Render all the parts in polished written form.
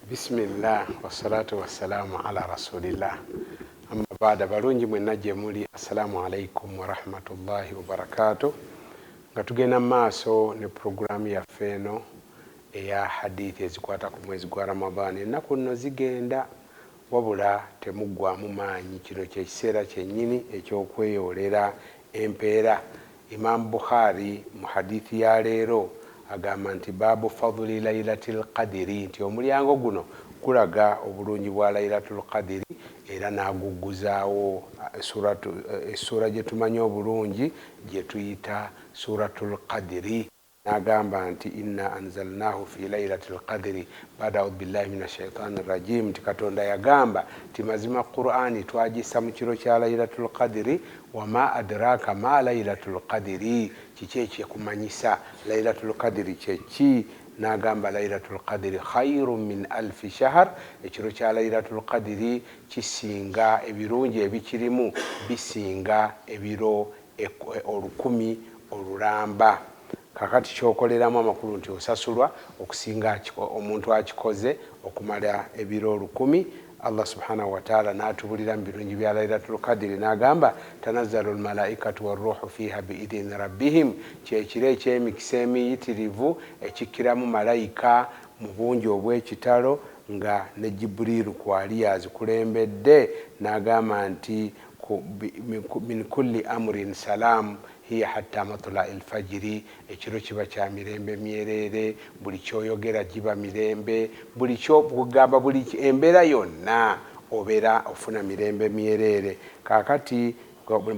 Bismillah wassalatu wassalamu ala rasulillah amma baada. Balungi mwenna gye muli, assalamu alaikum warahmatullahi wabarakatuh. Nga tugenda mu maaso ne puroguramu yaffe eno eya hadithi ezikwata ku mwezi gwa Ramadhan. Ennaku nno zigenda, wabula temuggwamu maanyi. Kino kyekiseera kyennyini ekyokweyoolera empeera. Imam Bukhari mu hadithi ya leero agamba nti baabu faduli lailati lqadiri, nti omulyango guno gulaga obulungi bwa lailatu lqadiri, era n'agugguzaawo essuura gye tumanyi obulungi gye tuyita suratu lqadiri, n'agamba nti inna anzalnahu fi lailati lqadiri, bada audhu billahi min ashaitani rajim, nti Katonda yagamba nti mazima Qur'ani twagissa mu kiro kya lailatu lqadiri. Wama adraka ma lailatu lqadiri, kiki ekyekumanyisa lailatu lqadiri kyeki? N'agamba lailatu lqadiri khairu min alfi shahr, ekiro kya lailatu lqadiri kisinga ebirungi ebikirimu bisinga ebiro 1000 olulamba. Kakati kyokoleramu amakulu nti osasulwa okusinga omuntu akikoze okumala ebiro 1000. Allah subhanahu wataala n'atubulira mu birungi bya lailatu lqadiri, n'agamba tanazzalu lmalaikatu waruhu fiha biidini rabbihim, kyekiro ekyemikisa emiyitirivu ekikkiramu malayika mu bungi obw'ekitalo, nga ne Jibuliiru kwali yazikulembedde. N'agamba nti min kulli amrin salaamu hiya hatta matlai lfajiri, ekiro kiba kya mirembe myerere, buli kyoyogera giba mirembe, buli kyokugamba, buli embeera yonna obeera ofuna mirembe myerere. Kakati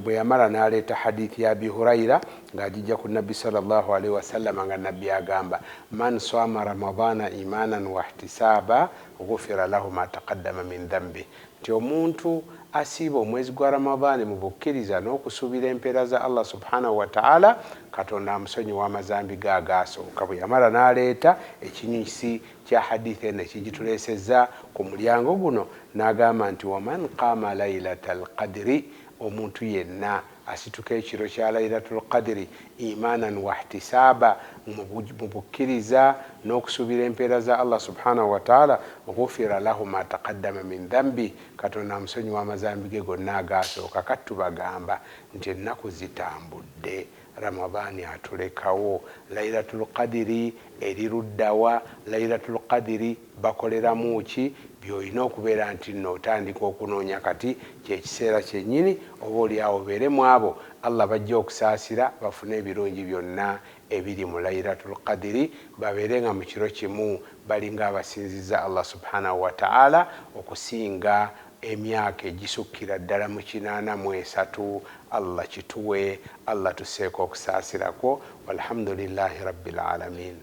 bwe yamala n'aleeta hadithi ya Abi Huraira ng'agijja ku Nabbi sallallahu alaihi wasallama, nga Nabbi agamba man swama ramadana imanan wahtisaba gufira lahu ma taqaddama min dhambi, nti omuntu asiiba omwezi gwa Ramadaani mu bukkiriza n'okusuubira empeera za Allah subhanahu wataala, Katonda amusonyiwa amazambi ge agaasooka. Bwe yamala n'aleeta ekinyusi kya hadithi eno ekigituleesezza ku mulyango guno, n'agamba nti waman qama lailata alqadiri, omuntu yenna asituka ekiro kya lailatu lqadiri imanan wahtisaaba, mu bukkiriza n'okusuubira empeera za Allah subhanahu wataala, gufira lahu ma taqaddama min dhambi, Katonda amusonyiwa amazambi ge gonna agaasooka. Kattubagamba nti ennaku zitambudde, Ramadaani atulekawo, lailatu lqadiri eri luddawa? Lailatu lqadiri bakoleramu ki? Byolina okubeera nti nno otandika okunoonya kati kyekiseera kyennyini, oba oliawo obeere mu abo Allah bajja okusaasira bafune ebirungi byonna ebiri mu lailatu lqadiri, babeere nga mu kiro kimu balinga abasinziza Allah subhanahu wataala okusinga emyaka egisukkira ddala mu 83. Allah kituwe, Allah tuseeko okusaasirakwo. Walhamdulillahi rabbil alamin.